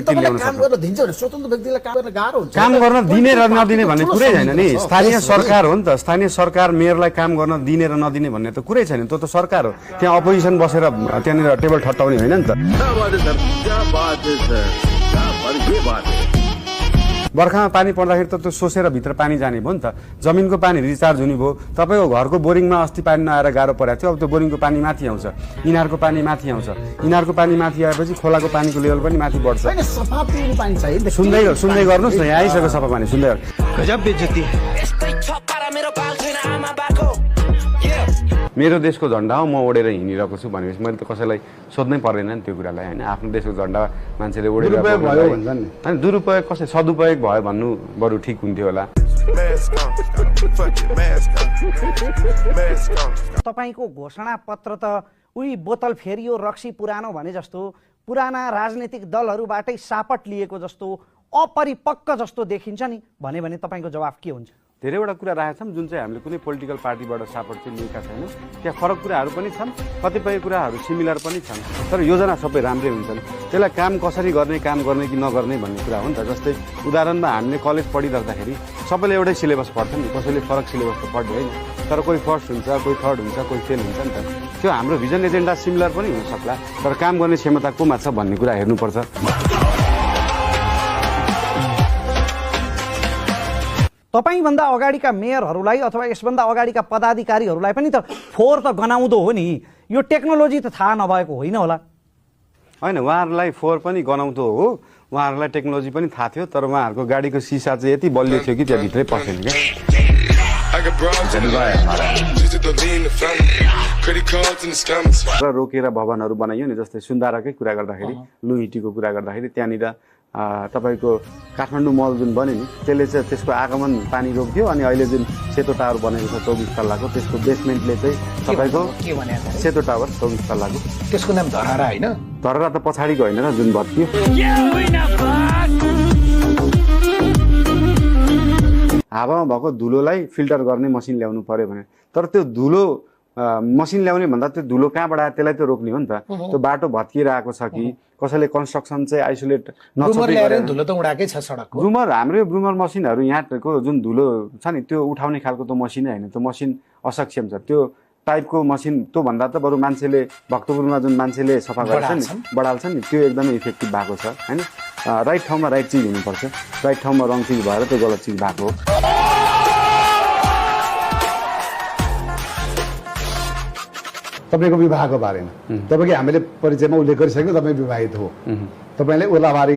काम गर्न दिन्छ भने स्वतन्त्र व्यक्तिलाई काम गर्न गाह्रो हुन्छ। काम गर्न दिने र नदिने भन्ने कुरै छैन नि। स्थानीय सरकार हो नि त। स्थानीय सरकार मेयरलाई काम गर्न दिने र नदिने भन्ने त कुरै छैन। त्यो त सरकार हो। त्यहाँ अपोजिसन बसेर त्यहाँनिर टेबल ठट्टाउने होइन नि त। बर्खामा पानी पर्दाखेरि त त्यो सोसेर भित्र पानी जाने भयो नि त। जमिनको पानी रिचार्ज हुने भयो। तपाईँको घरको बोरिङमा अस्ति पानी नआएर गाह्रो परेको थियो। अब त्यो बोरिङको पानी माथि आउँछ, इनारको पानी माथि आउँछ। इनारको पानी माथि आएपछि खोलाको पानीको लेभल पनि माथि बढ्छ। सफा पिउने पानी चाहियो। सुन्दै गर्नुहोस् न, यहाँ आइसक्यो सफा पानी। सुन्दै गजब बेइज्जती। मेरो देशको झन्डा हो, म ओढेर हिँडिरहेको छु भनेपछि मैले त कसैलाई सोध्नै पर्दैन नि त्यो कुरालाई होइन। आफ्नो देशको झन्डा मान्छेले ओढेर होइन। दुरुपयोग कसै सदुपयोग भयो भन्नु बरु ठिक हुन्थ्यो होला। तपाईको घोषणा पत्र त उही बोतल फेरियो रक्सी पुरानो भने जस्तो पुराना राजनीतिक दलहरूबाटै सापट लिएको जस्तो अपरिपक्व जस्तो देखिन्छ नि। भने तपाईको जवाफ के हुन्छ? धेरैवटा कुरा राखेका छौँ जुन चाहिँ हामीले कुनै पोलिटिकल पार्टीबाट सापोर्ट चाहिँ लिएका छैनौँ। त्यहाँ फरक कुराहरू पनि छन्, कतिपय कुराहरू सिमिलर पनि छन्, तर योजना सबै राम्रै हुन्छन्। त्यसलाई काम कसरी गर्ने, काम गर्ने कि नगर्ने भन्ने कुरा हो नि त। जस्तै उदाहरणमा हामीले कलेज पढिराख्दाखेरि सबैले एउटै सिलेबस पढ्छ नि, कसैले फरक सिलेबस त पढ्दैन होइन। तर कोही फर्स्ट हुन्छ, कोही थर्ड हुन्छ, कोही फेल हुन्छ नि त। त्यो हाम्रो भिजन एजेन्डा सिमिलर पनि हुनसक्ला, तर काम गर्ने क्षमता कोमा छ भन्ने कुरा हेर्नुपर्छ। तपाईभन्दा अगाडिका मेयरहरूलाई अथवा यसभन्दा अगाडिका पदाधिकारीहरूलाई पनि त फोहोर त गनाउँदो हो नि। यो टेक्नोलोजी त थाहा नभएको होइन होला? होइन, उहाँहरूलाई फोहोर पनि गनाउँदो हो, उहाँहरूलाई टेक्नोलोजी पनि थाहा थियो, तर उहाँहरूको गाडीको सिसा चाहिँ यति बलियो थियो कि त्यहाँभित्रै पसेन क्या। र रोकेर भवनहरू बनाइयो नि। जस्तै सुन्दाराकै कुरा गर्दाखेरि, लुइटीको कुरा गर्दाखेरि त्यहाँनिर तपाईँको काठमाडौँ मल जुन बन्यो नि त्यसले चाहिँ त्यसको आगमन पानी रोक्थ्यो। अनि अहिले जुन सेतो टावर बनेको छ 24 तल्लाको, त्यसको बेसमेन्टले चाहिँ तपाईँको सेतो टावर 24 तल्लाको, त्यसको नाम धरारा होइन? धरारा त पछाडिको होइन र जुन भत्कियो। हावामा भएको धुलोलाई फिल्टर गर्ने मसिन ल्याउनु पर्यो भने, तर त्यो धुलो मसिन ल्याउने भन्दा त्यो धुलो कहाँबाट आयो त्यसलाई त रोक्ने हो नि त। त्यो बाटो भत्किरहेको छ कि कसैले कन्स्ट्रक्सन चाहिँ आइसोलेट धुलो त उडाकै छ सडकको। ब्रुमर, हाम्रो ब्रुमर मसिनहरू यहाँको जुन धुलो छ नि त्यो उठाउने खालको त मसिनै होइन। त्यो मसिन असक्षम छ। त्यो टाइपको मसिन त्यो भन्दा त बरु मान्छेले भक्तपुरमा जुन मान्छेले सफा गर्छ नि, बढाल्छ नि, त्यो एकदमै इफेक्टिभ भएको छ होइन। राइट ठाउँमा राइट चिज हुनुपर्छ, राइट ठाउँमा रङ चिज भएर त्यो गलत चिज भएको हो। तपाईँको विवाहको बारेमा तपाईँको हामीले परिचयमा उल्लेख गरिसक्यौँ, तपाईँ विवाहित हो। तपाईँले ओलाबारी